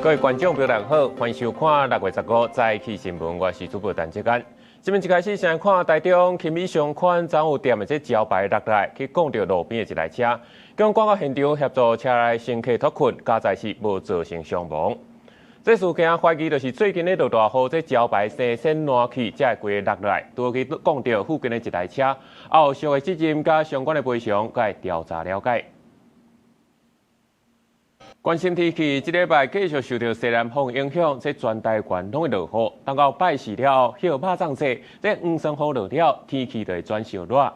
各位觀眾朋友好，歡迎收看6月15早起新聞，我是主播陳志堅。這邊一開始先看台中勤美商圈昨有店的這招牌落來，去摃著路邊的一台車，警方趕到現場協助車內乘客脫困，佳哉是無造成傷亡。這事件懷疑就是最近咧落大雨，這招牌生鉎爛去，才會規个落來，拄去摃著附近的一台車。後續的責任佮相關的賠償，閣會調查了解。關心天氣，這禮拜繼續受著西南風影響，這全台灣攏會落雨。等到拜四了後，歇肉粽節，這黃酸雨落了，天氣就會轉燒熱。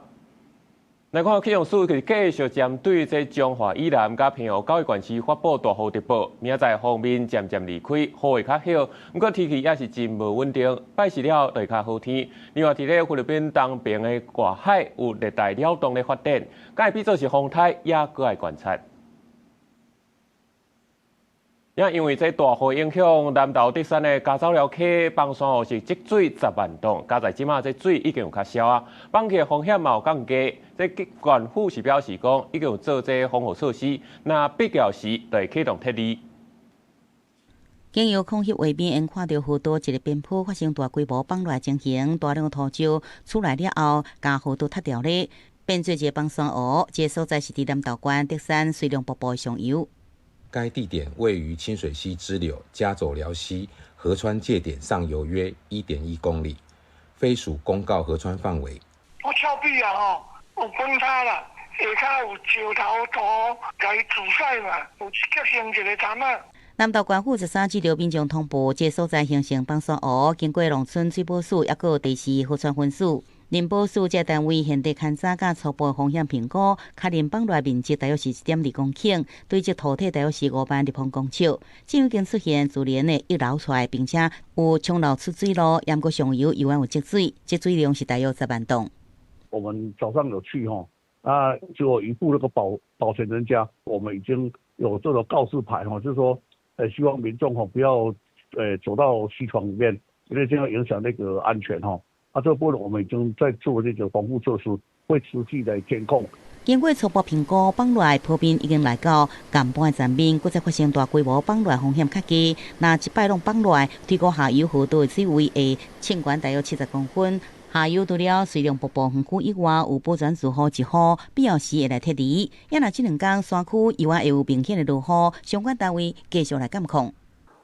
來看氣象署繼續針對這彰化以南佮澎湖九个縣市發布大雨特報，明仔載鋒面漸漸離開，雨會較少，毋過天氣也是真無穩定。拜四了後就會較好天。另外，佇咧菲律賓東邊的外海有熱帶擾動咧發展，敢會變做是風颱，也閣愛觀察。也因為這大雨影響，南投竹山的加走寮溪崩山湖是積水10萬噸，佳哉這馬這水已經有較少啊，崩去的風險嘛有降低。這縣府是表示講，已經有做這防護措施，若必要時就會啟動撤離。經由空翕畫面，會看著河道一个邊坡發生大規模崩落情形，大量土石出來了後，共河道塌掉咧，變做一个崩山湖。這个所在是佇南投縣竹山水龍瀑布的上游。該地點位於清水溪支流加走寮溪河川界點上游約1.1公里，非屬公告河川範圍。我峭壁啊吼，有崩塌啦，下跤有石頭土共伊阻塞嘛，有結成一个潭仔。南投縣府13接著民眾通報，這個所在形成崩山湖，經過農村水保署，抑閣有第四河川分署、林保署這單位現地勘查佮初步風險評估，確認崩落面積大約是1.2公頃，堆積土體大約是5萬立方公尺。這已經出現自然的溢流出來，並且有沖流出水路，毋過上游猶原有積水，積水量是大約10萬噸。我們早上有去吼，啊，就一副那個保全人家，我們已經有這個告示牌吼，就是說，希望民眾吼不要走到溪床裡面，因為這樣影響那個安全吼。啊，這個部分我們已經在做這個防護措施，會持續來監控。經過初步評估，崩落坡面已經來到岩盤層面，閣再發生大規模崩落風險較低。若一擺攏崩落，推估下游河道的水位會升懸大約70公分。下游除了水龍瀑布園區以外，有保全住戶一戶，必要時會來撤離。也若這兩天山區猶原會有明顯的落雨，相關單位繼續來監控。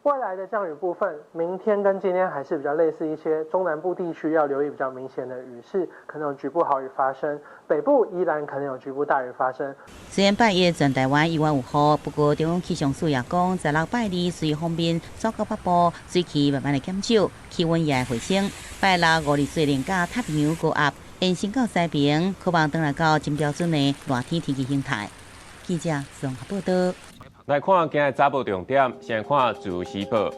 未來的降雨部分，明天跟今天還是比較類似一些，中南部地區要留意比較明顯的雨勢，可能有局部豪雨發生；北部依然可能有局部大雨發生。雖然拜一全台灣猶原有雨，不過中央氣象署也講，16拜二隨鋒面轉到北部，水汽慢慢的減少，氣溫也會回升。拜六五日雖然佮太平洋高壓延伸到西邊，可望轉來到真標準的熱天天氣形態。記者綜合報道。來看今日早報重點，先看《自由時報》。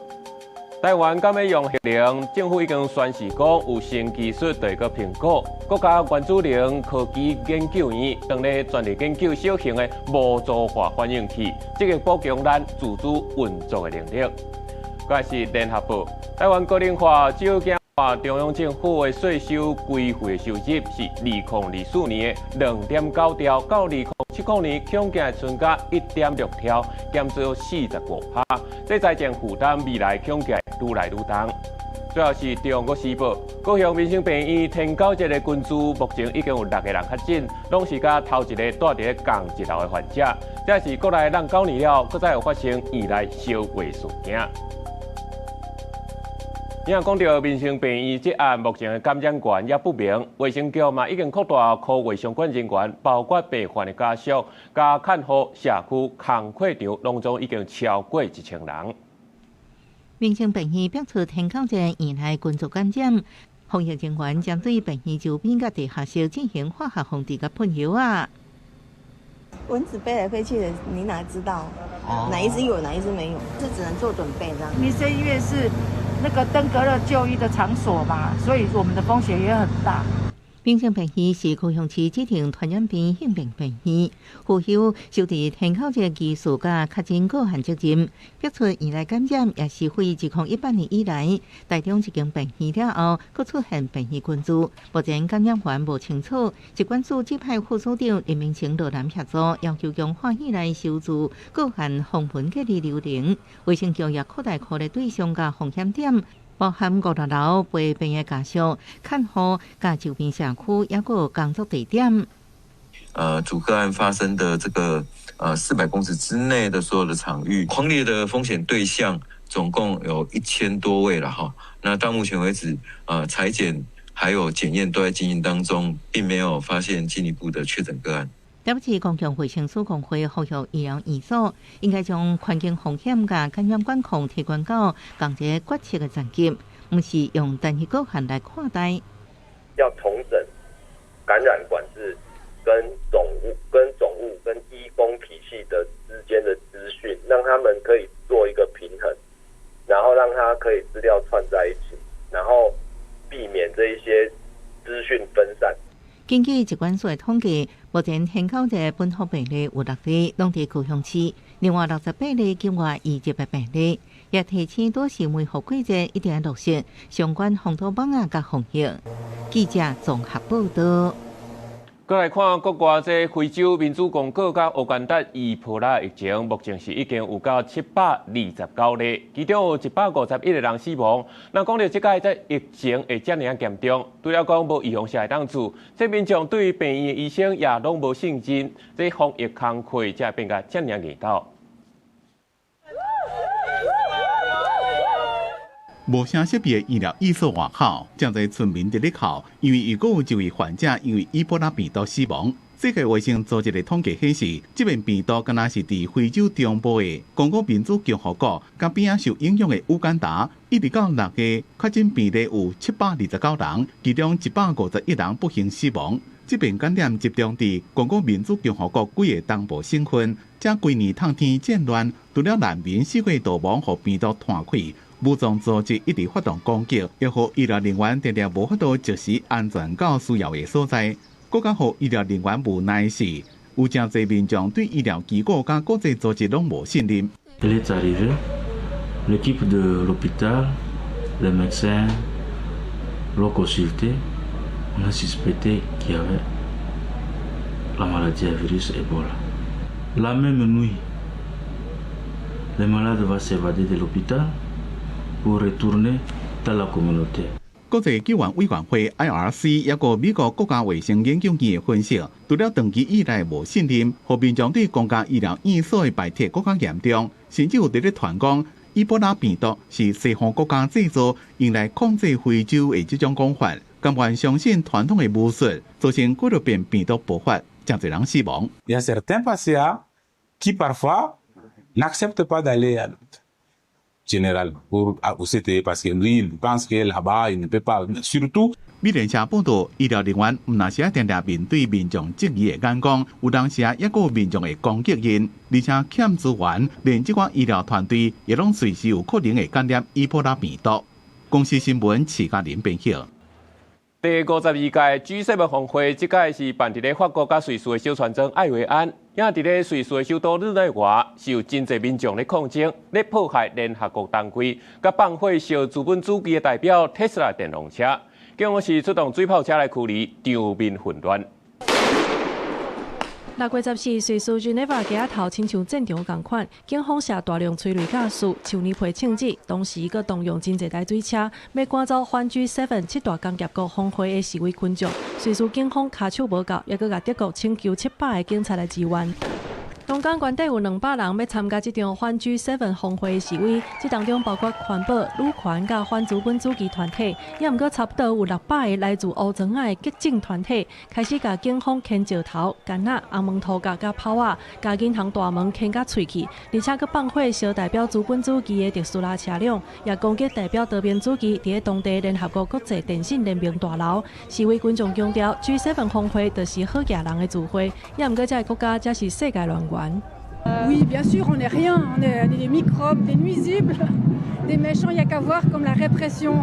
台灣敢欲用核能？政府已經宣示講有新技術對個評估。國家原子能科技研究院當咧全力研究小型的模組化反應器，這個補強咱自主運作的能力。閣是聯合報，台灣高齡化少驚中央政府的稅收規費收入是2024年的2.9兆，到2070年恐驚會增加1.6兆，減少45%。這財政負擔未來恐驚愈來愈重。最後是中國時報，高雄民生病院天狗節的群聚，目前已經有六個人確診，攏是佮頭一個蹛佇仝一樓的患者。這是國內湳九年了，閣再有發生院內相話事件。你講著民生病院這案，目前的感染源猶不明，衛生局嘛已經擴大科衛相關人員，包括病患的家屬、佮看護、社區工課場，攏總已經超過1000人。民生病院爆出天狗節院內群聚感染，防疫人員針對病院周邊佮地下室進行化學防治佮噴藥仔。蚊子飛來飛去的，你哪知道哪一隻有，哪一隻沒有？這只能做準備這樣。民生醫院是那個登革熱就醫的場所嘛，所以我們的風險也很大。民生病院是高雄市指定傳染病性病病院，負有收治天口這技術佮確診個案責任。逼出院內感染，也是非2018年以來，台中這間病院了後，閣出現病院群聚。目前感染源無清楚，疾管署指派副署長林明成落南協助，要求強化院內收治個案防蚊隔離流程。衛生局也擴大考慮對象佮風險點。包含五大樓陪病的家屬、看護、佮周邊社區，抑閣工作地點。主個案發生的這個400公尺之內的所有的場域，匡列的風險對象總共有1000多位了哈。那到目前為止，採檢還有檢驗都在進行當中，並沒有發現進一步的確診個案。台北市公共衛生署工會呼籲醫療院所應該將環境風險佮感染管控提懸到仝一個決策的層級，毋是用單一個案來看待。要統整感染管制跟總務跟醫工體系的之間的資訊，讓他們可以做一個平衡，然後讓他可以資料串在一起，然後避免這一些資訊分散。根據疾管署的統計，目前天口的本土病例有六例，攏佇高雄市；另外68例境外移入的病例，也提醒多是維護規則一定要落實相關防堵網仔佮防疫。記者綜合報道。閣來看國外這非洲民主共和佮烏干達伊波拉疫情，目前是已經有到729例，其中有151個人死亡。那講著這擺這疫情會遮爾仔嚴重，除了講無預防射會當治，這民眾對病院的醫生也攏無信任，這防疫工課才會變甲遮爾硬斗。無啥設備的醫療院所外口，正濟村民佇咧哭，因為又閣有一位患者因為伊波拉病毒死亡。世界衛生組織的統計顯示，這遍病毒敢若是佇非洲中部的剛果民主共和國，佮邊仔受影響的烏干達，一直到6月，確診病例有729人，其中151人不幸死亡。這遍感染集中佇剛果民主共和國幾个東部省份，這幾年透天戰亂，除了難民四處逃亡，予病毒傳開。武裝組織一直發動攻擊，予醫療人員定定無法度及時安全到需要的所在。閣較予醫療人員無奈是，有誠濟民眾對醫療機構佮國際組織攏無信任。 Elle est arrivée, l'équipe de l'hôpital, les médecins l'ont consulté, on a suspecté qu'il y avait la maladie à virus Ebola. La même nuit, le malade va s'évader de l'hôpital pour retourner dans la communauté. 國際救援委員會 IRC 抑閣美國國家衛生研究院的分析，除了長期以來無信任，予民眾對公家醫療院所的排斥閣較嚴重，甚至有佇咧傳講，伊波拉病毒是西方國家製造，用來控制非洲的這種講法，甘願相信傳統的巫術，造成幾若遍病毒爆發，誠濟人死亡。 Il y a certains patients qui parfois n'acceptent pas d'aller à l'hôpital général pour au CTE parce que lui il pense que là-bas il ne peut pas surtout 美聯社報道，醫療人員毋但是愛定定面對民眾質疑的眼光，有當時啊，抑閣有民眾會攻擊𪜶，而且欠資源，連這寡醫療團隊也攏隨時有可能會感染伊波拉病毒。公視新聞徐嘉玲編譯。第52屆 G7 峰會，這擺是辦佇咧法國佮瑞士的小村莊愛維安，也佇咧瑞士的首都日內瓦，是有真濟民眾咧抗爭，咧破壞聯合國當規，佮放火燒資本主義的代表特斯拉電動車，結果是出動水炮車來驅離，場面混亂。6月14，瑞士日內瓦街仔頭親像戰場仝款，警方射大量催淚ガス、樹泥皮銃子，同時閣動用真濟台水車，欲趕走反 G7 七大工業國峰會的示威群眾。瑞士警方跤手無夠，猶閣共德國請求700個警察來支援。當天原底有200人欲參加這場反 G7 峰會的示威，這當中包括環保、女權佮反資本主義團體，也毋過差不多有600個來自烏莊仔的激進團體，開始共警方牽石頭、桿仔、紅毛塗甲佮炮仔，共銀行大門牽甲碎去，而且閣放火燒代表資本主義的特斯拉車輛，也攻擊代表多邊主義佇咧當地聯合國國際電信聯盟大樓。示威群眾強調，G7 峰會就是好額人的聚會，也毋過這个國家才是世界樂園。 Oui, bien sûr, on n'est rien, on est des microbes, des nuisibles. Des méchants, il n'y a qu'à voir comme la répression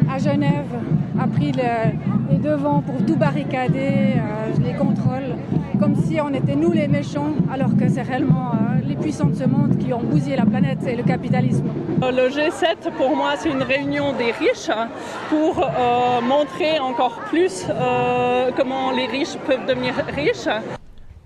à Genève a pris les devants pour tout barricader, les contrôles, comme si on était nous les méchants, alors que c'est réellement les puissants de ce monde qui ont bousillé la planète et le capitalisme. Le G7, pour moi, c'est une réunion des riches pour montrer encore plus comment les riches peuvent devenir riches.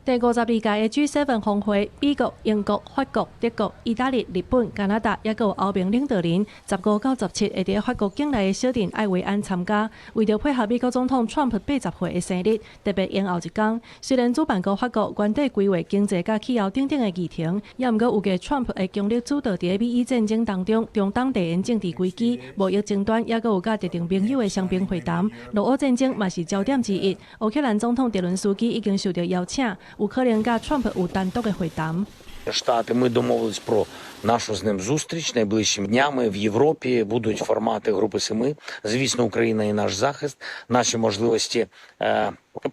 第52屆的 G7 峰會，美國、英國、法國、德國、意大利、日本、加拿大，抑閣有歐盟領導人，15到17會佇法國境內的小鎮艾維安參加。為著配合美國總統川普80歲的生日，特別延後一工。雖然主辦國法國原底規劃經濟佮氣候等等的議程，抑毋過預計川普會強力主導佇美伊戰爭當中，中東地緣政治危機、貿易爭端，抑閣有佮特定盟友的雙邊會談。俄烏戰爭嘛是焦點之一。烏克蘭總統澤倫斯基已經受到邀請。有可能佮川普有單獨的會談。 Штати ми домовились про нашу з ним зустріч найближчими днями в Європі будуть формати Групи Семи. Звісно, Україна і наш захист, наші можливості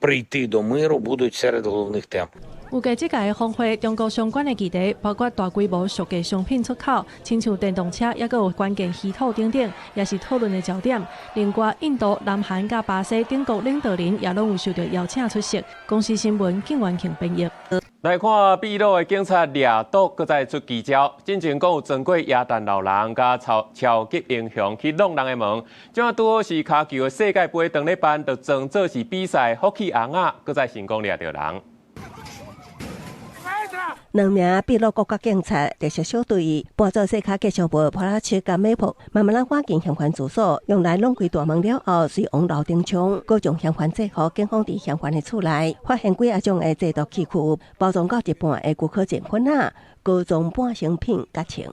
прийти до миру будуть серед головних тем. 預計這屆的峰會，中國相關的議題包括大規模屬價商品出口，親像電動車，抑閣有關鍵稀土等等，也是討論的焦點。另外，印度、南韓佮巴西等國領導人也攏有受到邀請出席。公視新聞靳元慶編譯。來看秘魯的警察掠毒，閣再出奇招。進前講有裝過耶誕老人佮超級英雄去挵人的門，這擺拄好是跤球的世界盃當咧辦，就裝做是比賽福氣尪仔，閣再成功掠著人。兩名秘魯國家警察特色小隊扮做世跤吉祥物普拉切佮美普，慢慢仔趕進嫌犯住所，用來挵開大門了後，隨往樓頂衝，閣將嫌犯制服，警方佇嫌犯的厝內發現幾仔種的製毒器具，包裝到一半的古柯鹼粉仔，高裝半成品佮槍。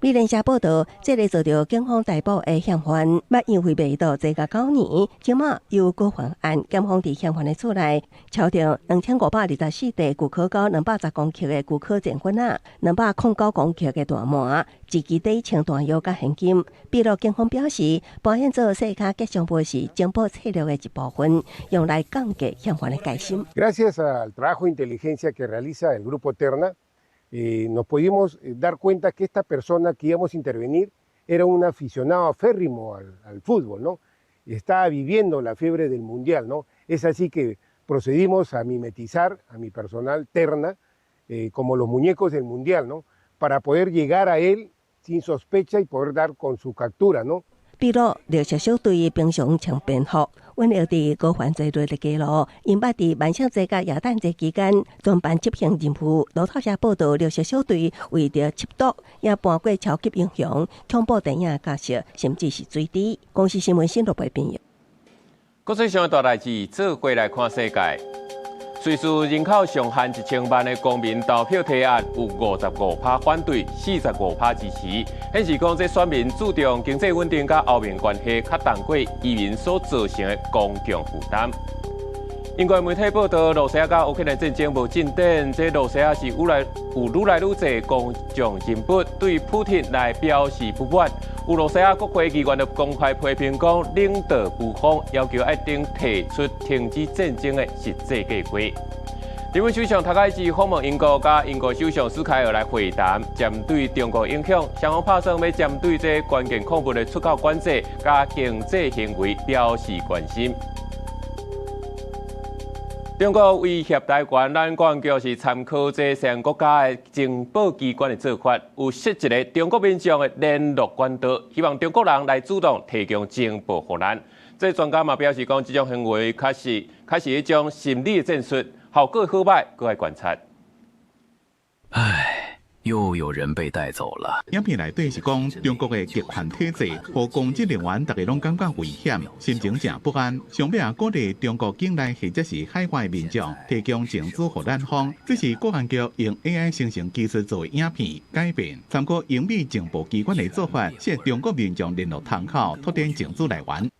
美聯社報道，這个遭著警方逮捕的嫌犯，捌因為賣毒坐監9年，這馬又閣犯案。檢方佇嫌犯的厝內，抄著2524袋古柯膏210公克的古柯鹼粉仔，209公克的大麻，一支底槍彈藥佮現金。秘魯警方表示，扮演做世跤吉祥物是情報策略的一部分，用來降低嫌犯的戒心。 Gracias al trabajo de inteligencia que realiza el grupo Terna, nos pudimos dar cuenta que esta persona que íbamos a intervenir era un aficionado aférrimo al fútbol, ¿no? Estaba viviendo la fiebre del mundial, ¿no? Es así que procedimos a mimetizar a mi personal Terna como los muñecos del mundial, ¿no? Para poder llegar a él sin sospecha y poder dar con su captura, ¿no? 秘魯綠色小隊平常穿便服，穩定佇高犯罪率的街路，𪜶捌佇萬聖節佮耶誕節期間專班執行任務。路透社報道，綠色小隊為著緝毒，也扮過超級英雄、恐怖電影角色，甚至是水豬。公視新聞新錄播編譯。國際上的大代誌，做伙來看世界。瑞士人口上限1000萬的公民投票提案，有55%反對，45%支持，顯示講這選民注重經濟穩定佮歐盟關係，較重過移民所造成的公共負擔。英國媒體報道，羅西亞佮烏克蘭戰爭無進展，這羅西亞是愈來有愈來愈濟公眾人物對普丁來表示不滿。有羅西亞國會議員就公開批評講，領導無方，要求愛丁提出停止戰爭的實際計劃。日本首相高市訪問英國，佮英國首相斯凱爾來會談，針對中國影響，雙方拍算欲針對這關鍵礦物的出口管制佮經濟行為表示關心。中國威脅台灣，咱國安局是參考這西國家的情報機關的做法，有設一个中國民眾的聯絡管道，希望中國人來主動提供情報予咱。這專家嘛表示講，這種行為確實一種心理戰術，效果好䆀，閣愛觀察。唉。又有人被帶走了。影片內底是講中國的極權體制，予公職人員逐家攏感覺危險，心情誠不安。上尾也鼓勵中國境內或者是海外民眾提供情資予咱方。這是國安局用 AI 生成技術做影片改變，參考英美情報機關的做法，設中國民眾聯絡窗口，拓展情資來源。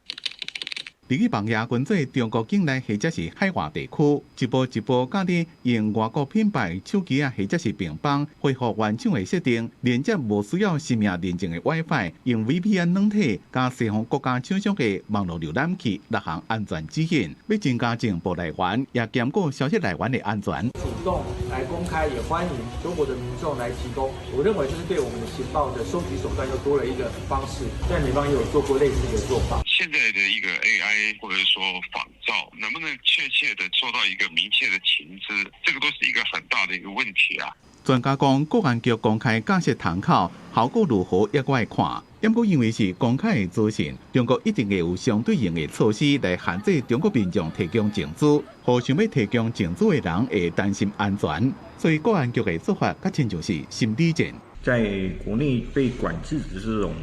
佇去網頁分做中國境內或者是海外地區，一步一步教你用外國品牌手機啊，或者是平板恢復原廠的設定，連接無需要實名認證的 WiFi，用 VPN 軟體佮西方國家廠商的網路瀏覽器六項安全指引，欲增加情報來源，也兼顧消息來源的安全。動來公開，也歡迎中國的民眾來提供。我認為就是對我們的情報的收集手段又多了一個方式。在美方也有做過類似的做法。現在的一個 AI 或者說仿造，能不能確切的做到一個明確的情資，這個都是一個很大的一個問題啊。專家講，國安局公開架設窗口，效果如何也閣愛看。毋過因為是公開的資訊，中國一定會有相對應的措施來限制中國民眾提供情資，予想欲提供情資的人會擔心安全。所以國安局的做法，較親像是心理戰。在國內被管制的這種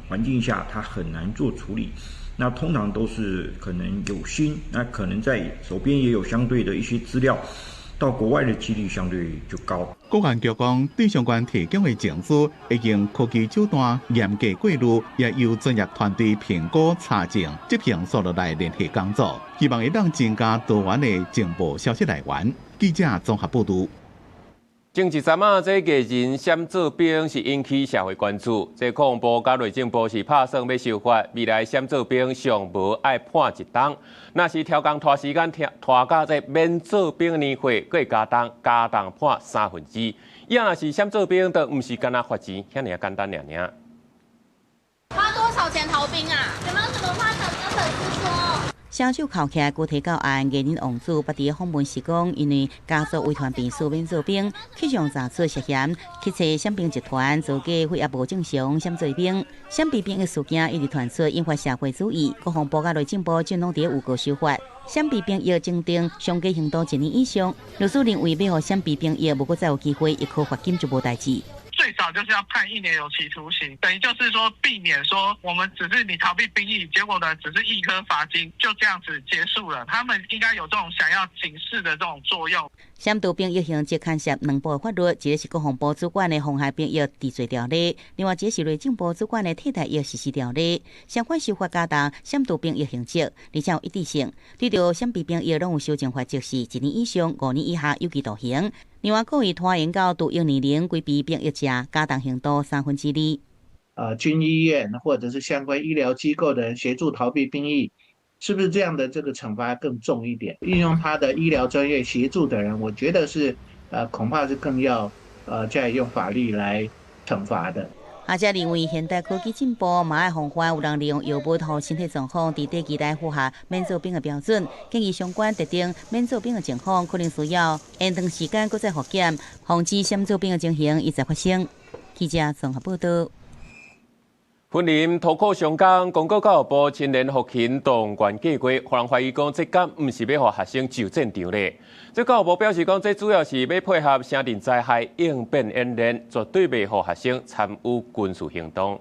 環境下，他很難做處理。那通常都是可能有心，那可能在手邊也有相對的一些資料。到國外的幾率相對就高。國安局講，對相關提供的情資，會用科技手段嚴格過濾，也由專業團隊評估查證，執行速度來聯繫工作，希望會當增加多元的情報消息來源。記者綜合報導。前一陣仔，這個藝人閃做兵是引起社會關注。這國防部佮內政部是拍算欲修法，未來閃做兵上無愛判一冬。若是超工拖時間拖到這免做兵年歲，閣會加重加重判2/3。伊若是閃做兵，就毋是干焦罰錢，遐爾簡單爾爾。花多少錢逃兵啊？有沒有什麼話想跟粉絲說？雙手銬起來，具體到案，藝人王子捌佇訪問時講，因為家族遺傳病史免做兵，去向查出涉嫌去揣閃兵集團造假血壓無正常閃做兵，閃避兵役事件一直傳出，引發社會注意。國防部佮內政部正攏佇咧預告修法，閃避兵役增訂上低刑度一年以上。律師認為，欲予閃避兵役無閣再有機會，一科罰金就無代誌。最少就是要判1年有期徒刑，等於就是說避免說我們只是你逃避兵役，結果呢只是一科罰金就這樣子結束了。他們應該有這種想要警示的這種作用。閃逃兵役刑則牽涉兩部法律，一個是國防部主管的妨害兵役治罪條例，另外一個是內政部主管的替代役實施條例。相關修法加重閃逃兵役刑責，而且有一致性。對著閃避兵役攏有修正罰則是1年以上5年以下有期徒刑。另外，故意拖延到服役年齡規避兵役者，加重刑度2/3。軍醫院或者是相關醫療機構的人協助逃避兵役，是不是這樣的這個懲罰更重一點？運用他的醫療專業協助的人，我覺得是恐怕是更要再用法律來懲罰的。學者認為，現代科技進步，嘛愛防範有人利用藥物予身體狀況，佇短期內符合免做兵的標準。建議相關特定免做兵的情況，可能需要延長時間，閣再複檢，防止閃做兵的情形一再發生。記者綜合報導。雲林塗庫鄉工公告教育部青年復勤動員計劃，予人懷疑講這敢毋是欲予學生上戰場咧。這教育部表示講，這主要是欲配合城鎮災害應變演練，絕對袂予學生參與軍事行動。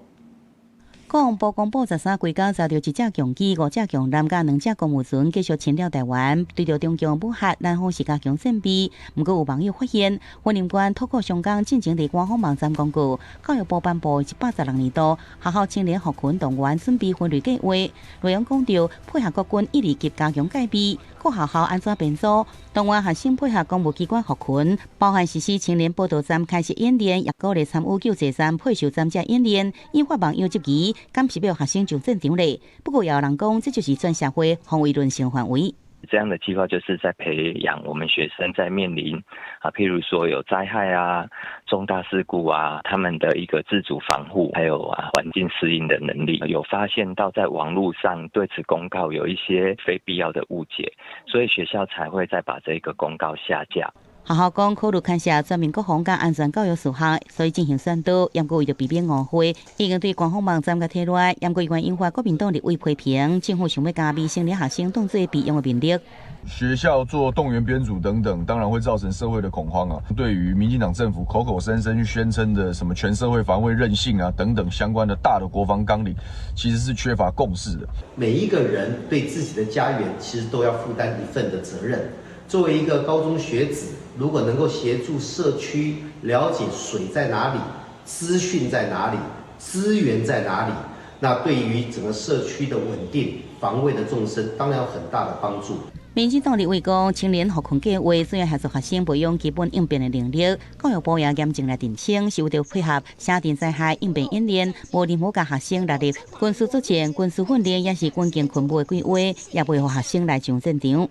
國防部公布13規工查著一隻共機、5隻共艦佮2隻公務船繼續侵擾台灣，對著中共武嚇，南方是加強戰備。毋過有網友發現，雲林縣塗庫鄉工進前佇官方網站公告，教育部頒布116年度學校青年復勤動員準備分類計劃，內容講著配合國軍一二級加強戒備，各學校按怎編組，動員學生配合公務機關復勤，包含實施青年報到站開設演練，也鼓勵參與救濟站、配售站這演練，引發網友質疑。敢是欲予學生上戰場咧？不過也有人講，這就是全社會防衛論性範圍。這樣的計劃就是在培養我們學生在面臨啊，譬如說有災害啊、重大事故啊，他們的一個自主防護，還有啊環境適應的能力。有發現到在網絡上對此公告有一些非必要的誤解，所以學校才會再把這個公告下架。學校講考慮牽涉全民國防佮安全教育事項，所以進行宣導。毋過為著避免誤會，已經對官方網站共提落來。毋過猶原引發國民黨立委批評，政府想欲將未成年學生當做備用的兵力。學校做動員編組等等，當然會造成社會的恐慌啊。對於民進黨政府口口聲聲宣稱的什麼全社會防衛韌性啊等等相關的大的國防綱領，其實是缺乏共識的。每一個人對自己的家園，其實都要負擔一份的責任。作為一個高中學子，如果能夠協助社區了解水在哪裡、資訊在哪裡、資源在哪裡，那對於整個社區的穩定、防衛的縱深，當然有很大的幫助。民進黨立委講，青年復訓計劃主要協助學生培養基本應變的能力。教育部也嚴正來澄清，是為著配合城鎮災害應變演練，無任何共學生納入軍事作戰、軍事訓練，抑是軍警勤務的規劃，也袂予學生來上戰場。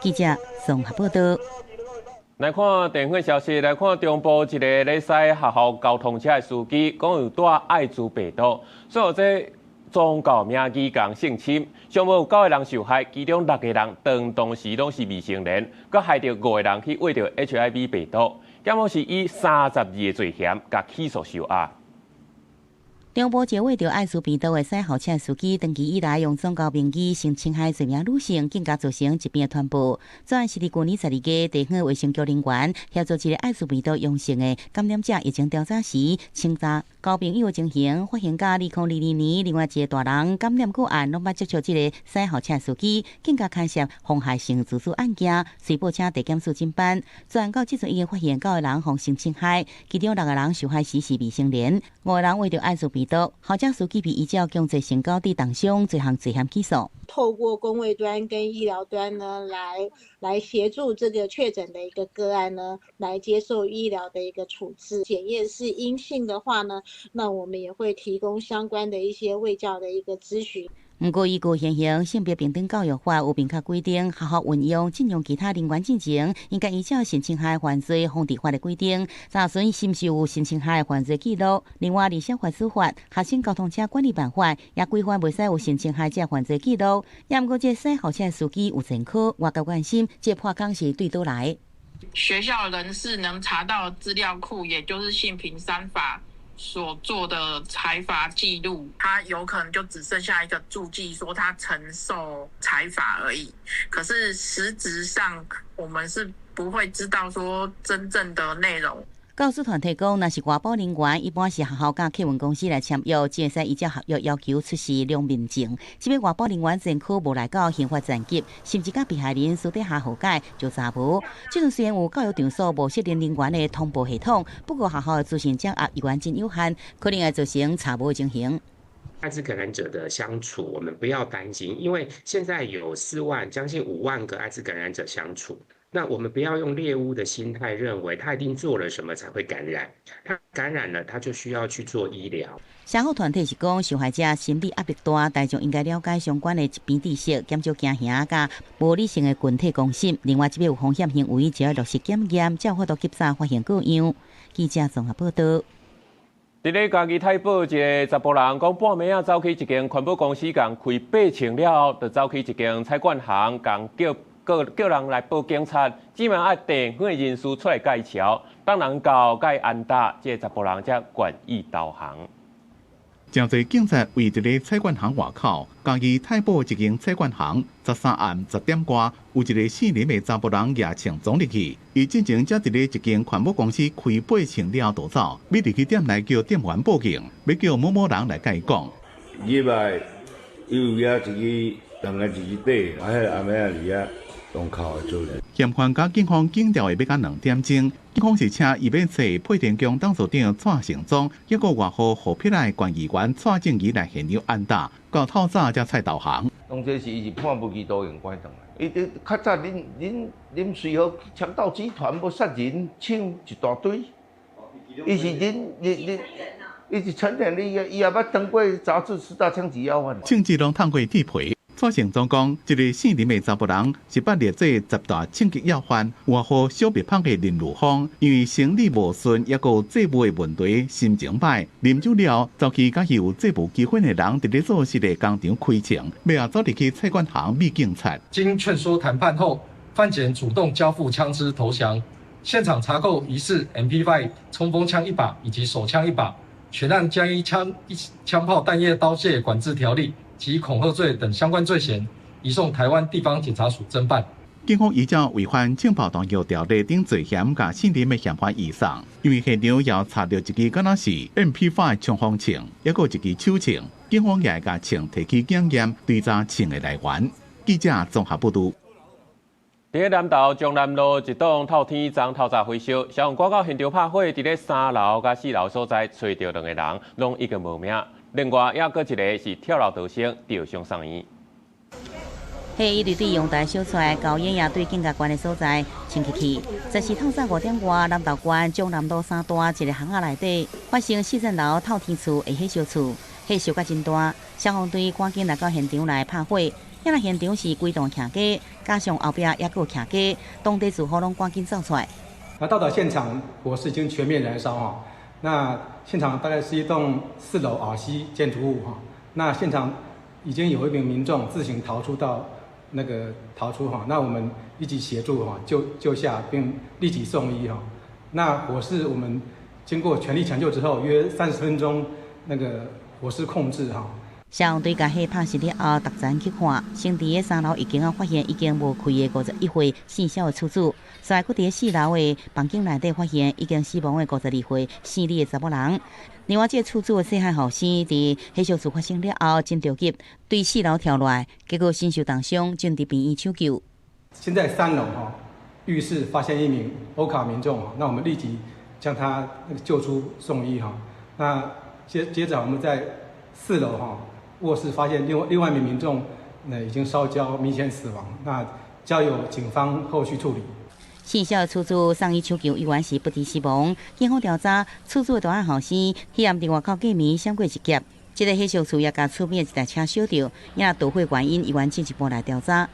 記者綜合報導。來看電訊消息，來看中部一个咧駛學校交通車的司機，講有帶艾滋病毒，所以這宗教名義共性侵，上無有九個人受害，其中六個人當時攏是未成年，閣害著五個人去秽著 HIV 病毒，檢方是以32个罪嫌共起訴收押。中部一个秽著愛滋病毒的駛校車司機，長期以來用宗教名義性侵害濟名女性，更加造成疾病傳播。昨暗是佇舊年12月，地方衛生局人員協助一个愛滋病毒陽性的感染者疫情調查時，清查交朋友的情形，發現佮2022年另外一个大人感染個案，攏捌接觸這个駛校車司機，更加牽涉妨害性自主案件，隨報請地檢署偵辦。昨暗到這陣已經發現九個人予性侵害，其中六個人受害時是未成年，五個人秽著愛滋病毒，校車司機被依照強制性交致重傷罪項罪嫌起訴。透過公衛端跟醫療端呢，來協助這個確診的一個個案呢，來接受醫療的一個處置。檢驗是陰性的話呢，那我們也會提供相關的一些衛教的一個諮詢。毋過，依據現行性別平等教育法有明確規定，學校運用進用其他人員進前，應該依照性侵害犯罪防治法的規定，查詢是毋是有性侵害犯罪記錄。另外，而小法司法、學生交通車管理辦法也規範袂使有性侵害這犯罪記錄。也毋過，這駛校車司機有前科，外界關心這破空是對佗來？學校人事能查到資料庫，也就是性平三法所做的裁罰記錄，他有可能就只剩下一個註記，說他曾受裁罰而已。可是實質上，我們是不會知道說真正的內容。教師團體講，若是外包人員，一般是學校佮客運公司來簽約，只會使依照合約要求出示良民證。這擺外包人員前科無來到刑法層級，甚至佮被害人私底下和解就查無。這陣雖然有教育場所無適齡人員的通報系統，不過學校的資訊掌握依然真有限，可能會造成查無的情形。艾滋感染者的相處，我們不要擔心，因為現在有4萬將近5萬個艾滋感染者相處。那我們不要用獵巫的心態，認為他一定做了什麼才會感染。他感染了，他就需要去做醫療。社福團體是講，受害者心理壓力大，大眾應該了解相關的疾病知識，減少驚嚇佮無理性的群體攻心。另外，這擺有風險行為，就要落實檢驗，才有法度及早發現個樣。記者綜合報道。佇咧嘉義太保一个查埔人講，半暝仔走去一間環保公司，共開八千了後，就走去一間菜館行，共叫叫叫人來報警察，指明愛地方的人士出來共伊撨，等人到共伊按打，這个查埔人才願意投降。誠濟警察圍佇咧菜館行外口，嘉義太保一間菜館行，13暗10點外，有一个姓林的查埔人攑槍衝入去，伊進前才佇咧一間環保公司開八千了後逃走，欲入去店內叫店員報警，欲叫某某人來共伊講。入來，伊有遐一支兩个一支底，啊，彼个暗暝仔佇遐動口的做。嫌犯佮警方警調會欲到2點鐘，警方是請伊欲揣配電宮董事長蔡成忠，抑閣外號虎皮來縣議員蔡正儀來現場按打，到透早才採投降。當時是伊是判無期徒刑關轉來，伊佇較早恁隨和強盜集團無殺人搶一大堆，伊是恁恁恁，伊是成年，伊也捌當過雜誌十大槍擊要犯。槍支攏通過鐵皮。蔡成忠講，這个姓林的查埔人是捌列做十大槍擊要犯，外號小蜜蜂的林如峰，因為生理無順，抑閣有債務的問題，心情歹，啉酒了，走去佮伊有債務糾紛的人，佇咧做事的工廠開槍，尾仔走入去菜館行覓警察。經勸說談判後，犯檢主動交付槍支投降。現場查扣疑似 MP5 衝鋒槍一把以及手槍一把，全案將依槍一槍炮彈藥刀械管制條例及恐嚇罪等相關罪嫌，移送台灣地方檢察署偵辦。警方依照違反槍炮彈藥條例等罪嫌，共姓林的嫌犯移送。因為現場也查著一支敢若是 MP5 衝鋒槍，抑閣一支手槍，警方也會共槍提去檢驗，追查槍的來源。記者綜合報導。佇咧南投中南路一棟透天昨透早火燒，消防趕到現場拍火，佇咧三樓佮四樓所在揣著兩個人，攏已經無命。另外，抑閣一个是跳樓逃生，著傷送院。火一直對陽台燒出來，高煙也對更較懸的所在衝起去。這是透早5點外，南投縣中南路三段一个巷仔內底發生四層樓透天厝的火燒厝，火燒甲真大，消防隊趕緊來到現場來拍火。遐若現場是規棟徛家，加上後壁抑閣有徛家，當地住戶攏趕緊走出來。那到達現場，火勢已經全面燃燒哈。那現場大概是一棟4樓 RC 建築物哈。那現場已經有一名民眾自行逃出到那個逃出哈。那我們立即協助哈救下並立即送醫哈。那火勢我們經過全力搶救之後，約30分鐘，那個火勢控制哈。消防隊共火拍熄了後，逐層去看，先佇个3樓一間仔發現已經無開的51歲姓蕭的厝主，隨後閣佇4樓的房間內底發現已經死亡的52歲姓李的查某人。另外，這个厝主的細漢後生佇火燒事發生了後，真著急，對4樓跳落來，結果身受重傷，正佇病院搶救。現在3樓哈浴室發現一名歐卡民眾，那我們立即將他救出送醫哈。那接著我們在4樓哈臥室發現另外一名民眾，那已經燒焦，明顯死亡，那交由警方後續處理。姓蕭厝主送醫搶救，依然是不治死亡。警方調查，厝主的大漢後生，彼暗佇外口過暝閃過一劫，這个火燒厝也共厝邊的一台車燒著，也導火原因，依然進一步來調查。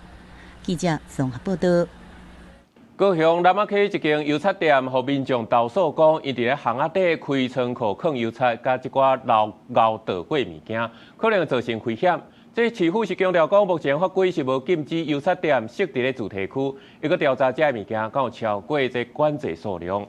記者綜合報道。高雄南仔溪一間油漆店，予民眾投訴講，𪜶佇咧巷仔底開倉庫囥油漆，佮這寡老敖倒過物件，可能造成危險。這市府是強調講，目前法規是無禁止油漆店設佇咧住宅區，欲閣調查這个物件，敢有超過這管制數量。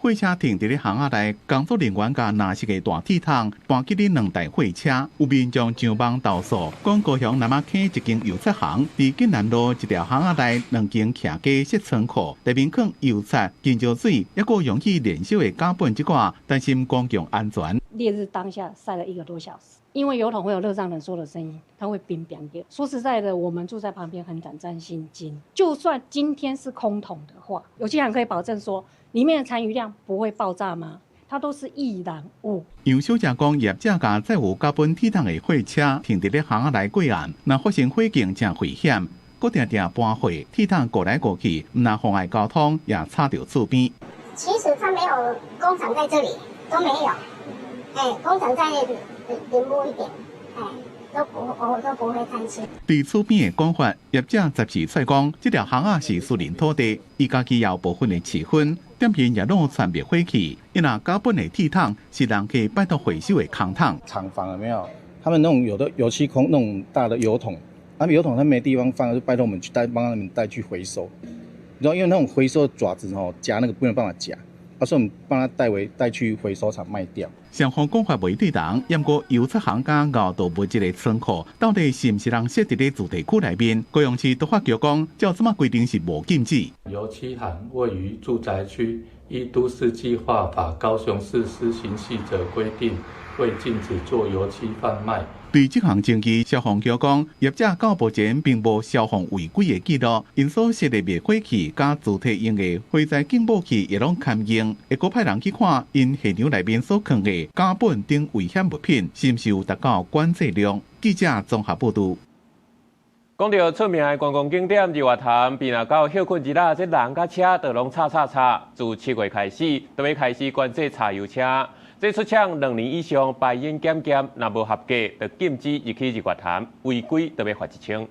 貨車停佇咧巷仔內，工作人員共藍色的大鐵桶搬去咧兩台貨車，有民眾上網投訴，講高雄南仔溪一間油漆行，佇建南路一條巷仔內兩間徛家設倉庫，內面囥油漆、金膠水，抑閣容易燃燒的甲苯這寡，擔心公共安全。烈日當下曬了1個多小時，因為油桶會有熱脹冷縮的聲音，它會冰冰的。說實在的，我們住在旁邊很膽戰心驚。就算今天是空桶的話，有些人可以保證說，裡面的殘餘量不會爆炸嗎？它都是易燃物。楊小姐講，業者共載有甲苯鐵桶的貨車停佇咧巷仔內過暗，若發生火警誠危險，閣定定搬貨，鐵桶過來過去，毋但妨礙交通，也吵著厝邊。其實他沒有工廠在這裡，都沒有。哎，工廠在林木一點，哎，都不，我都不會擔心。對厝邊的講法，業者十時出講，這條巷仔是私人土地，伊家己也有部分的持分，店面也攏傳滅火器。伊若甲苯的鐵桶是人客拜託回收的空桶。廠房有沒有？他們那種有的油漆空那種大的油桶，他們油桶他沒地方放，就拜託我們去帶，幫他們帶去回收。你知道，因為那種回收爪子吼夾那個沒有辦法夾。他說我們幫他帶回帶去回收廠賣掉。雙方講法袂對同，毋過油漆行佮熬倒物質的倉庫，到底是毋是通設佇咧住宅區內面？高雄市都發局講，照這馬規定是無禁止。油漆行位於住宅區，依都市計劃法高雄市施行細則規定，未禁止做油漆販賣。對這項爭議，消防局講，業者到目前並無消防違規的記錄，𪜶所設的滅火器佮主體用的火災警報器也攏堪用，會閣派人去看𪜶現場內面所囥的甲苯等危險物品，是毋是有達到管制量？記者綜合報導。講到出名的觀光景點日月潭，邊仔到歇睏日仔，這人佮車都攏吵吵吵。自7月開始，都欲開始管制柴油車。這出廠2年以上排煙檢驗，若無合格，就禁止入去日月潭，違規就欲罰1000。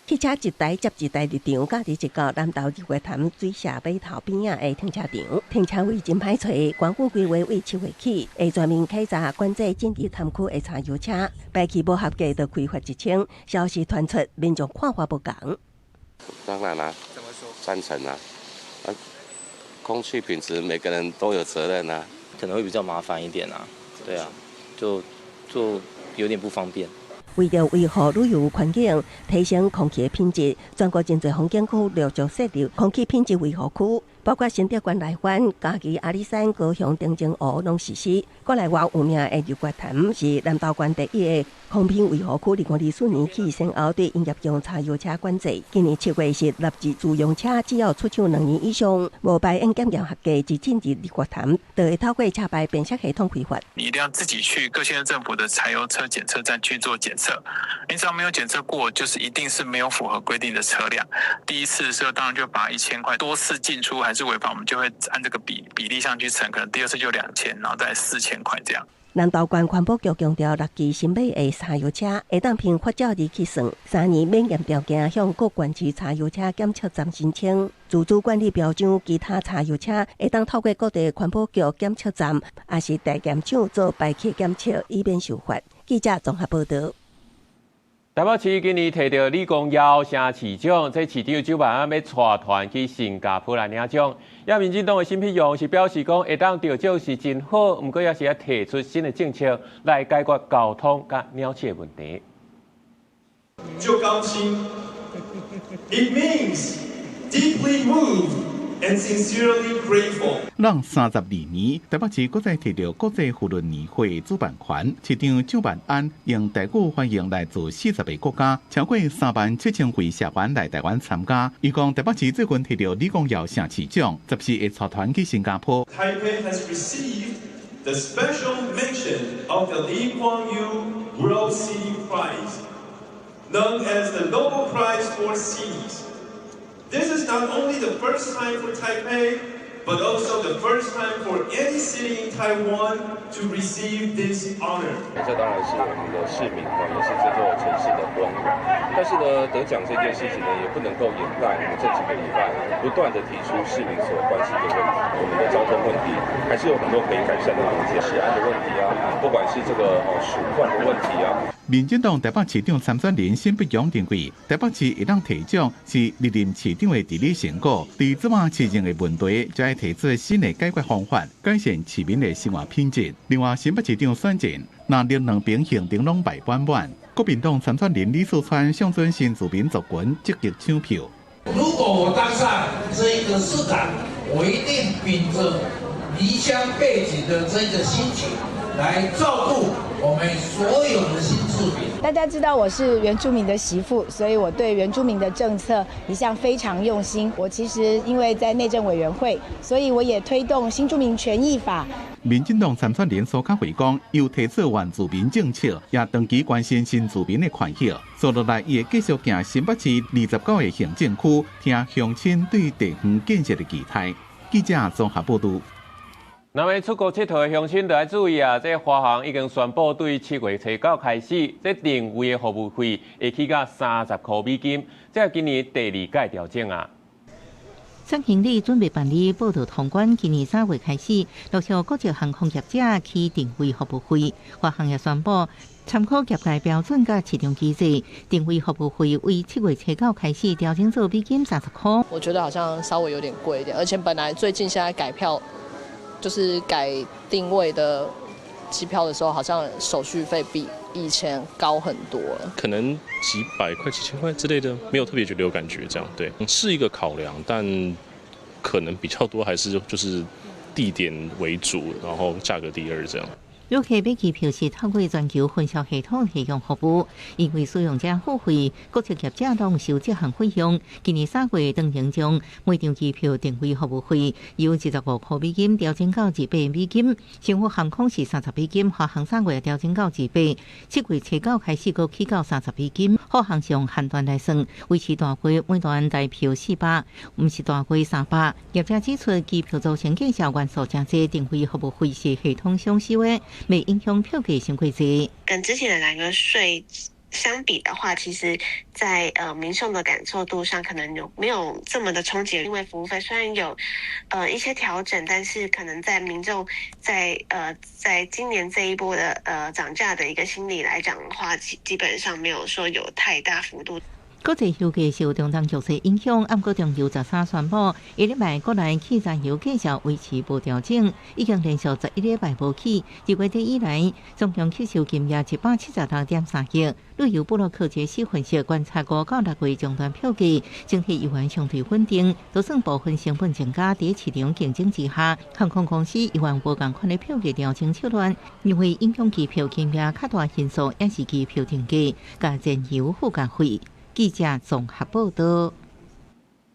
汽車一台接一台入場，佮佇一個南投日月潭水社碼頭邊仔的停車場，停車位真歹揣。官府規劃為7月起，會全面開閘管制進入潭區的柴油車，排氣無合格就開罰1000。消息傳出，民眾看法無仝。當然啦，贊成啊，空氣品質每個人都有責任啊。可能會比較麻煩一點啊，對啊，就有點不方便。為著維護旅遊環境，提升空氣的品質，全國真濟風景區陸續設立空氣品質維護區，包括新竹縣內灣、嘉義阿里山、高雄澄清湖攏實施。國內外有名的日月潭是南投縣第一個空品維護區，2024年起先後對營業用柴油車管制。今年7月是納入自用車，只要出廠2年以上，無排煙檢驗合格，就進入日月潭，就會透過車牌辨識系統開罰。你一定要自己去各縣政府的柴油車檢測站去做檢測，你只要沒有檢測過，就是一定是沒有符合規定的車輛。第一次的時候，當然就罰1000塊；多次進出還是違法，我們就會按這個比例上去乘，可能第二次就2000，然後再4000塊這樣。南投縣環保局強調，六期新買的柴油車會當憑發照日起算，3年免驗條件向各縣市柴油車檢測站申請。自主管理標準，其他柴油車會當透過各地環保局檢測站，抑是地檢廠做排氣檢測，以免受罰。記者綜合報道。台北市今年提著李光耀城市獎，這市長蔣萬安欲帶團去新加坡來領獎。也民進黨的沈培雄是表示講，會當得獎是真好，毋過也是愛提出新的政策來解決交通佮鳥鼠的問題。就高興，It means deeply moved and sincerely grateful。讓32年，台北市閣再提著國際扶輪年會主辦權，市長蔣萬安用台語歡迎來自40個國家，超過3萬7千位社員來台灣參加。伊講台北市最近提著李光耀城市獎，14會帶團去新加坡。 Taipei has received the special mention of the Lee Kuan Yew World City Prize, known as the Nobel Prize for Cities. This is not only the first time for Taipei, but also the first time for any city in Taiwan to receive this honor. 這當然是我們的市民哦，也是這座城市的光榮。但是呢，得獎這件事情呢，也不能夠掩蓋我們這幾個禮拜不斷地提出市民所關心的問題。我們的交通問題還是有很多可以改善的空間，食安的問題啊，不管是這個哦鼠患的問題啊。民進黨台北市長參選人沈培雄認為，台北市會當提獎是歷任市長的治理成果，對這馬市政的問題，就愛提出新的解決方法，改善市民的生活品質。另外，新北市長選戰，若連兩邊行程攏排滿滿，國民黨參選人李四川向準新住民族群積極搶票。如果我當上這一個市長，我一定秉著離鄉背井的這個心情來照顧我們所有的新住民。大家知道我是原住民的媳婦，所以我對原住民的政策一向非常用心。我其實因為在內政委員會，所以我也推動新住民權益法。民進黨參選人蘇卡惠講，有提出原住民政策，也長期關心新住民的權益。接落來，伊會繼續行新北市29個行政區，聽鄉親對地方建設的期待。記者綜合報道。那麼出國𨑨迌的鄉親就愛注意啊！這華航已經宣布，對7月初9開始，這訂位的服務費會起到30塊美金，這係今年第二屆調整啊。送行李準備辦理報到通關，今年3月開始，陸續國際航空業者起訂位服務費。華航也宣布，參考業界標準佮市場機制，訂位服務費為7月初9開始調整做30美金。我覺得好像稍微有點貴一點，而且本來最近現在改票，就是改訂位的機票的時候，好像手續費比以前高很多了。可能幾百塊、幾千塊之類的，沒有特別覺得有感覺，這樣對，是一個考量，但可能比較多還是就是地點為主，然後價格第二這樣。旅客買機票是透過全球分銷系統提供服務，因為使用者付費，國際業者攏收這項費用。今年3月，當然將每張機票訂位服務費由25塊美金調整到200美金。星宇航空是30美金，華航3月調整到200，7月初9開始閣起到30美金。虎航是用限段來算，維持大櫃每段台票400，毋是大櫃300。業者指出，機票組成價數元素誠濟，訂位服務費是系統雙收的。袂影響票價傷過濟。跟之前的兩個稅相比的話，其實在民眾的感受度上，可能有沒有這麼的衝擊？因為服務費雖然有一些調整，但是可能在民眾在今年這一波的漲價的一個心理來講的話，基本上沒有說有太大幅度。國際油價受中東局勢影響，毋過中油13宣布，一禮拜國內汽柴油價格維持無調整，已經連續11禮拜無起。2月底以來，總共吸收金額176.3億。旅遊部落客傑西分析觀察5到6月終端票價，整體猶原相對穩定，就算部分成本增加，佇市場競爭之下，航空公司猶原無仝款的票價調整手段，認為影響機票金額較大因素，也是機票定價佮燃油附加費。記者綜合報道。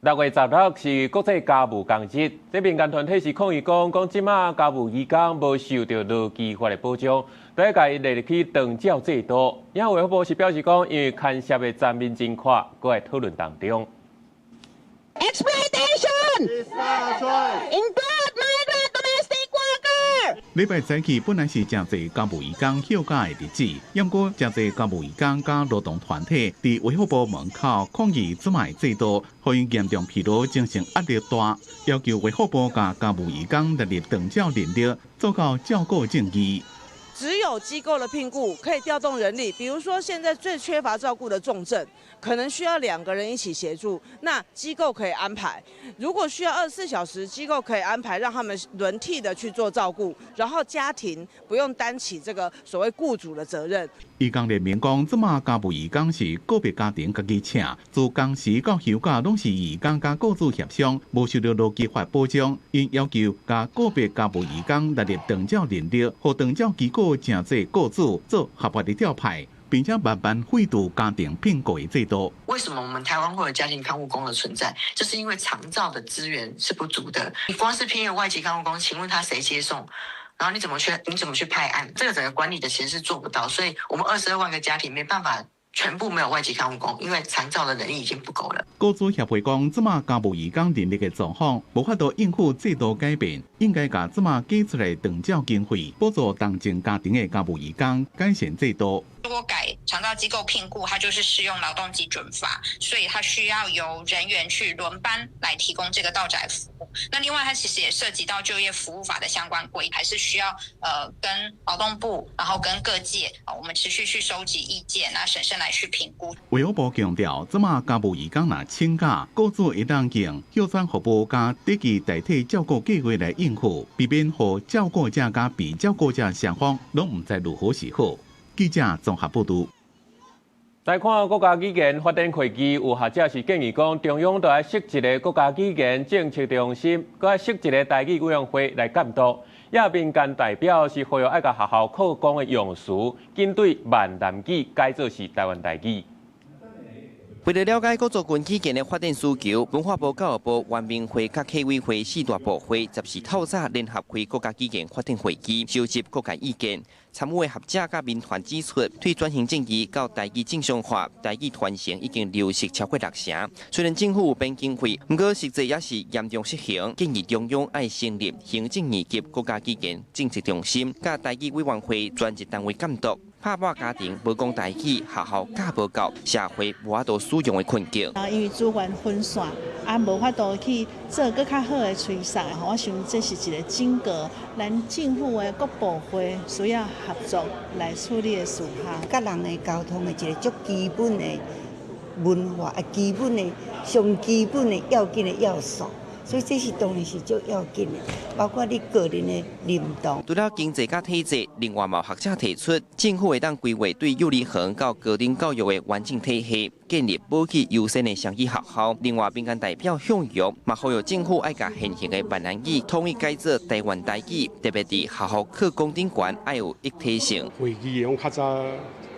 6月16是國際家務工日，這民間團體是抗議講，講這馬家務移工無受著勞基法的保障，都愛共伊列入去長照制度。衛福部是表示講，因為牽涉的層面真闊，閣會討論當中。 Exploitation! Include migrant domestic worker! 禮拜早起本來是誠濟家務移工休假的日子，毋過誠濟家務移工佮勞動團體佇衛福部門口抗議這擺制度，予𪜶嚴重疲勞、精神壓力大，要求衛福部共家務移工納入長照人力，做到照顧正義。只有機構的聘僱可以調動人力，比如說現在最缺乏照顧的重症，可能需要兩個人一起協助，那機構可以安排。如果需要24小時，機構可以安排讓他們輪替的去做照顧，然後家庭不用擔起這個所謂僱主的責任。移工聯盟講，這馬家務移工是個別家庭家己請，自工時到休假攏是移工佮僱主協商，無受著勞基法保障。𪜶要求共個別家務移工納入長照人力，予長照機構誠做僱主做合法的調派，並且慢慢廢除家庭聘僱的制度。為什麼我們台灣會有家庭看護工的存在？就是因為長照的資源是不足的。你光是聘用外籍看護工，請問他誰接送？然後你怎麼去？你怎麼去派案？這個整個管理的其實是做不到，所以我們22萬個家庭沒辦法全部沒有外籍看護工，因為長照的人力已經不夠了。僱主協會講，這馬家務移工人力的狀況無法度應付制度改變，應該共這馬加出來長照經費，補助同情家庭的家務移工，改善制度。如果改長照機構聘僱，它就是適用勞動基準法，所以它需要由人員去輪班來提供這個到宅服務。那另外，它其實也涉及到就業服務法的相關規，還是需要跟勞動部，然後跟各界啊，我們持續去收集意見，那審慎來去評估。衛福部強調，這馬家務移工若請假，僱主會當用休產服務佮短期代替照顧計劃來應付，避免予照顧者佮被照顧者雙方攏毋知如何是好。記者綜合報導。來看國家語言發展會議，有學者是建議講，中央著愛設一个國家語言政策中心，閣愛設一个台語委員會來監督。也民間代表是呼籲愛共學校課綱的用詞，緊對閩南語改做是台灣台語。為了了解各族群語言的發展需求，文化部、教育部、原民會佮客委會四大部會14透早聯合開國家語言發展會議，收集各界意見。參與的學者佮民團指出，對轉型正義到台語正常化、台語傳承已經流失超過六成。雖然政府有編經費，毋過實際也是嚴重失衡。建議中央愛成立行政二級國家語言政策中心，佮台語委員會專職單位監督。拍破家庭無講台語，學校教無夠，社會無法度使用的困境。啊，因為資源分散，啊，無法度去做閣較好的催殺，我想這是一個整個咱政府的各部會需要合作來處理的事項。佮人的溝通的一个足基本的文化，啊，基本的上基本的要緊的要素。所以這是當然是足要緊的，包括你個人的認同。除了經濟佮體制，另外嘛有學者提出，政府會當規劃對幼兒園到高等教育的完整體系，建立母語優先的雙語學校。另外，民間代表向陽嘛呼籲政府愛共現行的閩南語統一改做台灣台語，特別佇學校課綱頂懸愛有一體性。會議攏較早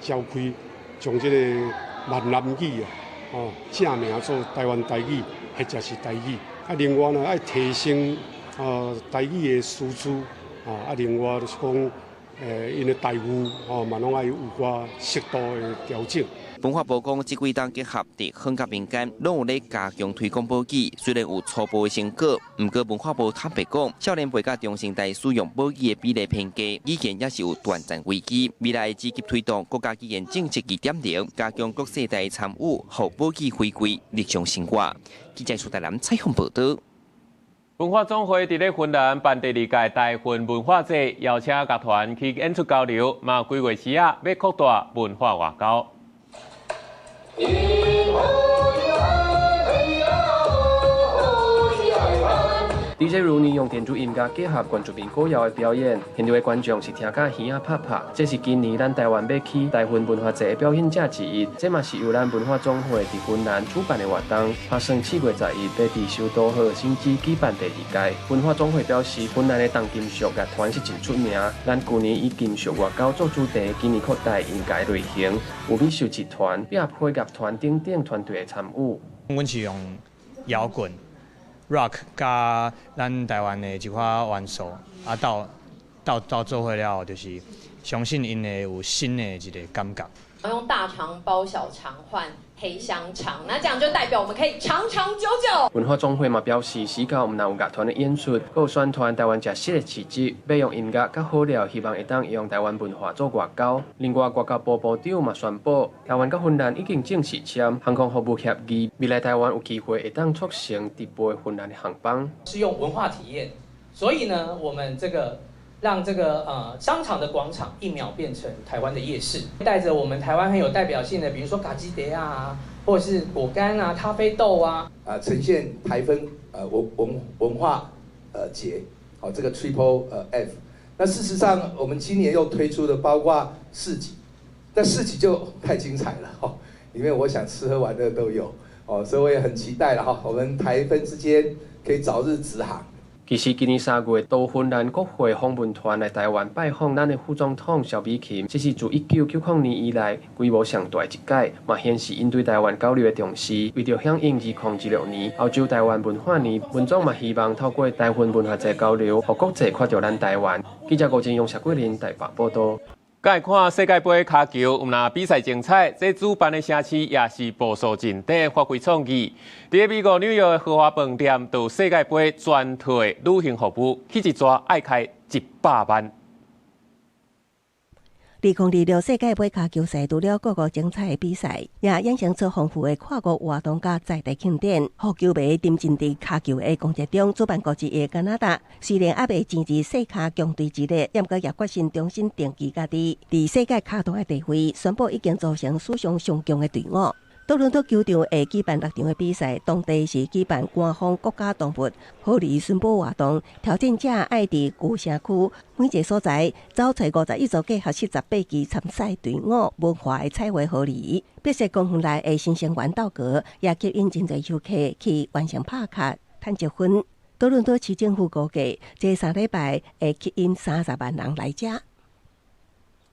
召開，將這個閩南語啊，哦，正名做台灣台語，或者是台語。啊，另外呢，愛提升台語的師資，啊，另外就是講，𪜶的待遇，哦，嘛攏愛有寡適度的調整。文化部講，這幾冬結合地方佮民間，攏有咧加強推廣母語。雖然有初步的成果，毋過文化部坦白講，少年輩佮中生代使用母語的比例偏低，語言也是有斷層危機。未來積極推動國家語言政策2.0，加強各世代參與，予母語回歸日常生活。記者蘇台南採訪報導。文化總會佇咧芬蘭辦第二屆台芬文化節，邀請樂團去演出交流，嘛規劃時啊欲擴大文化外交。 DJ 如尼用電子音樂結合原住民歌謠的表演，現場的觀眾是聽甲耳仔拍拍。這是今年咱台灣欲去台芬文化節的表演者之一，這嘛是由咱文化總會佇芬蘭主辦的活動，打算4月11欲佇首都赫爾辛基舉辦第二屆。文化總會表示，芬蘭的重金屬樂團是真出名，咱舊年以金屬外交做主題，今年擴大音樂類型，有美術集團、壁配樂團等等團隊的參與。阮是用搖滾。rock 佮咱台灣的一寡元素，啊，鬥鬥鬥做伙了後，就是相信𪜶會有新的一个感覺。用大腸包小腸換黑香腸，那這樣就代表我們可以長長久久。文化總會嘛表示，死到毋但有樂團的演出，閣有宣傳台灣食食的市集，欲用音樂佮好料，希望會當用台灣文化做外交。另外，外交部部長嘛宣布，台灣佮芬蘭已經正式簽航空服務協議，未來台灣有機會會當促成直飛芬蘭的航班。是用文化體驗，所以呢，我們這個。讓這個商場的廣場一秒變成台灣的夜市，帶著我們台灣很有代表性的，比如說咖喱碟啊，或者是果乾啊、咖啡豆啊，呈現台芬文化節，好，這個 Triple F。那事實上，我們今年又推出的包括市集，但市集就太精彩了，哈，裡面我想吃喝玩樂都有，哦，所以我也很期待了哈，我們台芬之間可以早日直航。其實今年3月，到芬蘭國會訪問團來台灣拜訪咱的副總統蕭美琴，這是自1990年以來規模上大一屆，嘛顯示𪜶對台灣交流的重視。為著響應2026年歐洲台灣文化年，文總嘛希望透過台芬文化節交流，予國際看著咱台灣。記者郭金勇、謝桂林台北報道。來看世界盃跤球，毋但比賽精彩，這主辦的城市也是步數進展，發揮創意。佇美國紐約的豪華飯店，就世界盃全套的旅行服務，去一逝愛開100萬。2026世界盃跤球賽，除了各國精彩的比賽，也衍生出豐富的跨國活動佮在地慶典。予球迷沉浸佇跤球的狂熱中，主辦國之一的加拿大雖然猶未進入世跤強隊之列，毋過也決心重新定義家己佇世界跤壇的地位，宣布已經組成史上上強的隊伍。多倫多球場會舉辦六場的比賽，當地是舉辦官方國家動物賀禮巡捕活動，挑戰者愛佇舊城區每一個所在走揣51組計合48支參賽隊伍，文化的彩繪賀禮。碧石公園內的新生源鬥格，也吸引真濟遊客去完成拍卡趁積分。多倫多市政府估計，這3禮拜會吸引30萬人來遮。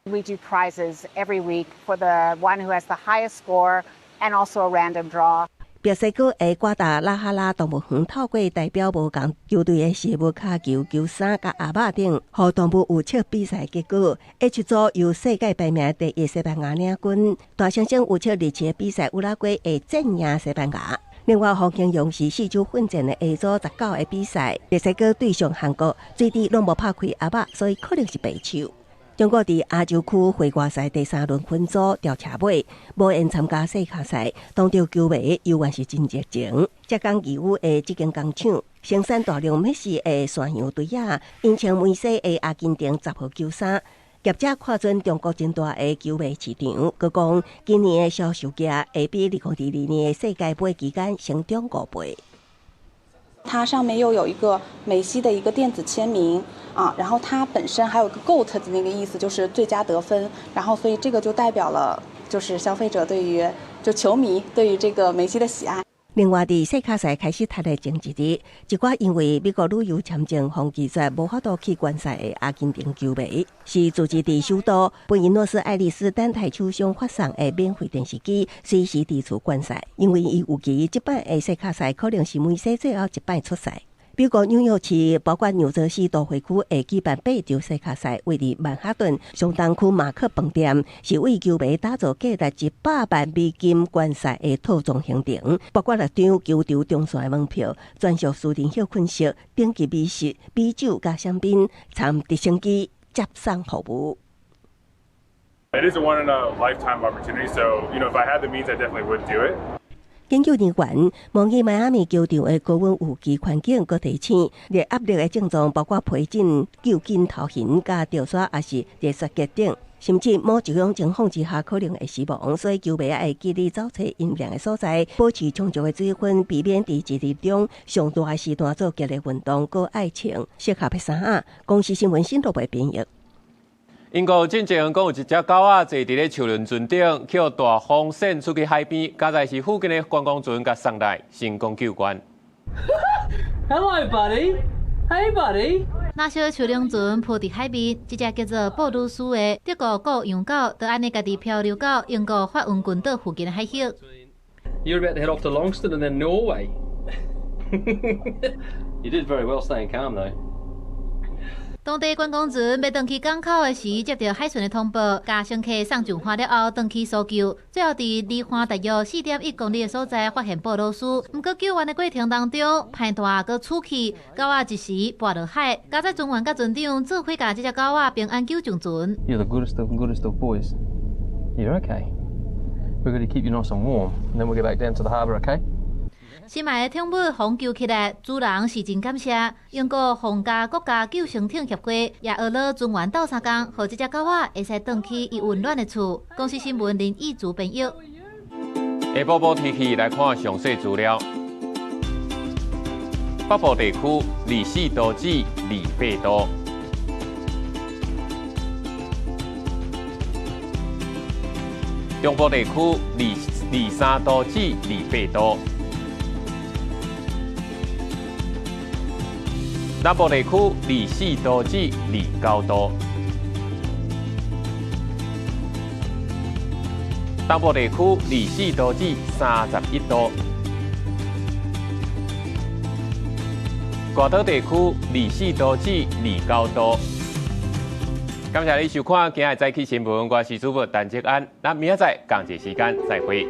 We do prizes every week for the one who has the highest score. And also a random draw. 墨西哥的瓜達拉哈拉動物園透過代表無仝球隊的飾物、跤球、球衫佮鴨仔等，予動物預測比賽結果。H 組由世界排名第一西班牙領軍，大猩猩預測這次的比賽烏拉圭會戰贏西班牙。另外，風景勇士四周奮戰的 A 組19个比賽，墨西哥對上韓國，水滴攏無拍開鴨仔，所以可能是白手。中國佇亞洲區會外賽第三輪分組調車尾，無緣參加世跤賽，當著球迷猶原是真熱情。浙江義烏的這間工廠生產大量梅西的山羊隊仔，𪜶穿梅西的阿根廷10號球衫。業者看準中國真大的球迷市場，閣講今年的銷售額會比2022年的世界盃期間成長5倍。它上面又有一個梅西的一個電子簽名啊，然後它本身還有個 GOAT 的那個意思，就是最佳得分，然後所以這個就代表了就是消費者對於就球迷對於這個梅西的喜愛。另外，佇世跤賽開始踢的前一日，一寡因為美國旅遊簽證予拒絕，無法度去觀賽的阿根廷球迷，是組織佇首都布宜諾斯艾利斯等待廠商發送的免費電視機，隨時佇厝觀賽。因為伊預期這擺的世跤賽可能是梅西最後一擺出賽。美國紐約市，包括紐澤西都會區會舉辦八場世跤賽，位佇曼哈頓上東區馬克飯店，是為球迷打造價值100萬美金觀賽的套裝行程，包括六張球場中線的門票、專屬私人歇睏室、頂級美食、美酒佮香檳、參直升機接送服務。 It is a one in a lifetime opportunity, so if I had the means, I definitely would do it. 研究人員模擬邁阿密球場的高溫雨季環境，閣提醒熱壓力的症狀包括皮疹、揪緊頭痕、佮掉屑，抑是熱衰竭等，甚至某一種情況之下可能會死亡。所以球迷愛記得走揣陰涼的所在，保持充足的水分，避免佇一日中上大的時段做激烈運動，閣愛穿適合的衫仔。公視新聞新羅的編譯。英國進前講有一隻狗仔坐佇咧樹輪船頂，予大風扇出去海邊，佳哉是附近的觀光船共送來，成功救援。 Hello, buddy. Hey, buddy. 藍色樹輪船浮佇海面，這隻叫做布魯斯的德國羔羊狗，就按呢家己漂流到英國法恩群島附近的海域。 You're about to head off to Launceston and then Norway. You did very well staying calm, though. 當地觀光船欲轉去港口的時，接著海巡的通報，共乘客送上岸了後，轉去搜救，最後佇離岸大約4.1公里的所在發現布魯斯。毋過救援的過程當中，歹大閣出去，狗仔一時跋落海，佳哉船員佮船長做伙共這隻狗仔平安救上船。 You're the goodest of goodest of boys. You're okay. We're going to keep you nice and warm, and then we'll get back down to the harbour, okay? 心愛的寵物予救起來，主人是真感謝。英國皇家國家救生艇協會也學了船員鬥相共，予這隻狗仔會使轉去伊溫暖的厝。公視新聞林義竹編譯。下晡晡天氣來看詳細資料。北部地區24度至28度，中部地區23度至28度。南部地區24度至29度，東部地區24度至31度，外島地區24度至29度。感謝你收看今仔日早起新聞，我是主播陳哲安，咱明仔載仝一時間再會。